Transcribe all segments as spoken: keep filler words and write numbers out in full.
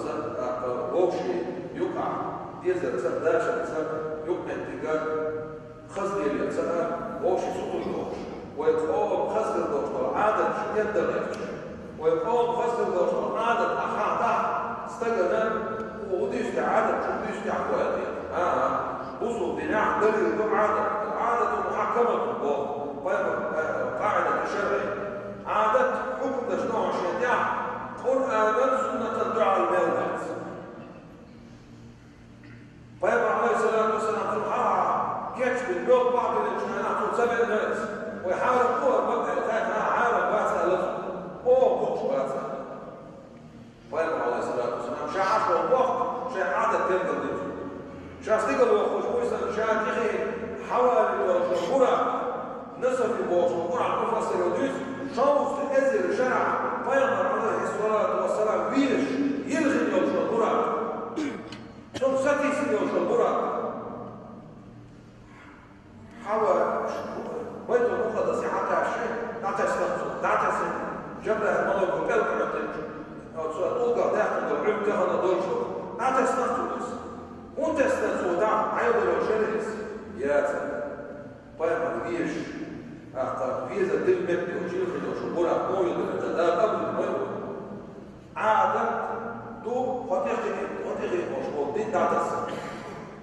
Ца, а, вовши юкъа, дезар ца, дашар ца, юкъе тига, хазлеле ца, вовши сутур дохуш. Вай къом хазгар дохуш дола Ӏадат шу дедда гӀерташ. Вай къом хазгар дохуш дола Ӏадат ахьа дахь, стагана, у, удуьйста Ӏадат, шу дуьйста хьояде. Ага, бусул динахь далил ду Ӏадат. Ӏадату мухьаккамату боху. Пайхамар, э, къаӀидату шарӀи. Ӏадат хьукмдаш дохуш шен тӀехь, Къуръанан суннатан дуьхьал мел дац. Пайхамар, алейхиссалату вассалам, цу хьалха кечбина, боьлху бахбилинчу хенахь цо ца веана иза. Вай хьарам бу ара ма баьлла, хьарам бац аьлла цо. Оха бохуш бац аьлла. Пайхамар, алейхиссалату вассалам, ша Ӏаш волу вахт, шайн Ӏадат тергал дина цо. Ша стигала ваххуш вуй сан, ша тӀехе хьавалийна йолчу Буракъ, Насафи бохучу Буракъ муфассиро дуьйцу, шовзткъа эзар шарахь Пайхамар, алейхиссалату вассалам, везаш, йилхина йолчу Буракъ. Цунна сатийсина йолчу Буракъ. Хьава, Байтул-Мукъаддасе хьакхаьчча, дӀатесна цо, дӀатесна. Жабраил малайко пӀелг Ӏоьттинчу, оцу тӀулгах даьккхина долу Ӏуьллу тахана долчу, дӀатесна цо иза. ХӀунда тесна цо дӀа, хьайгара шерис? Яцара. Пайхамар везаш, ахьа везар дилла меттиг йолчу, йилхина йолчу Буракъ муха везара, ца Дала къабул вай ву. Ӏадат ду, хьо тӀехь, хьо тӀехь волуш волу дин дӀатаса.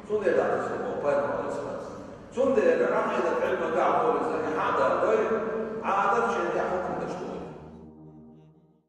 Цундела дӀатаса боху Пайхамар, алейхиссалату. Цундела Ӏакъидат Ӏилма тӀехь волу иза и хьан дан вай, Ӏадат шен тӀехь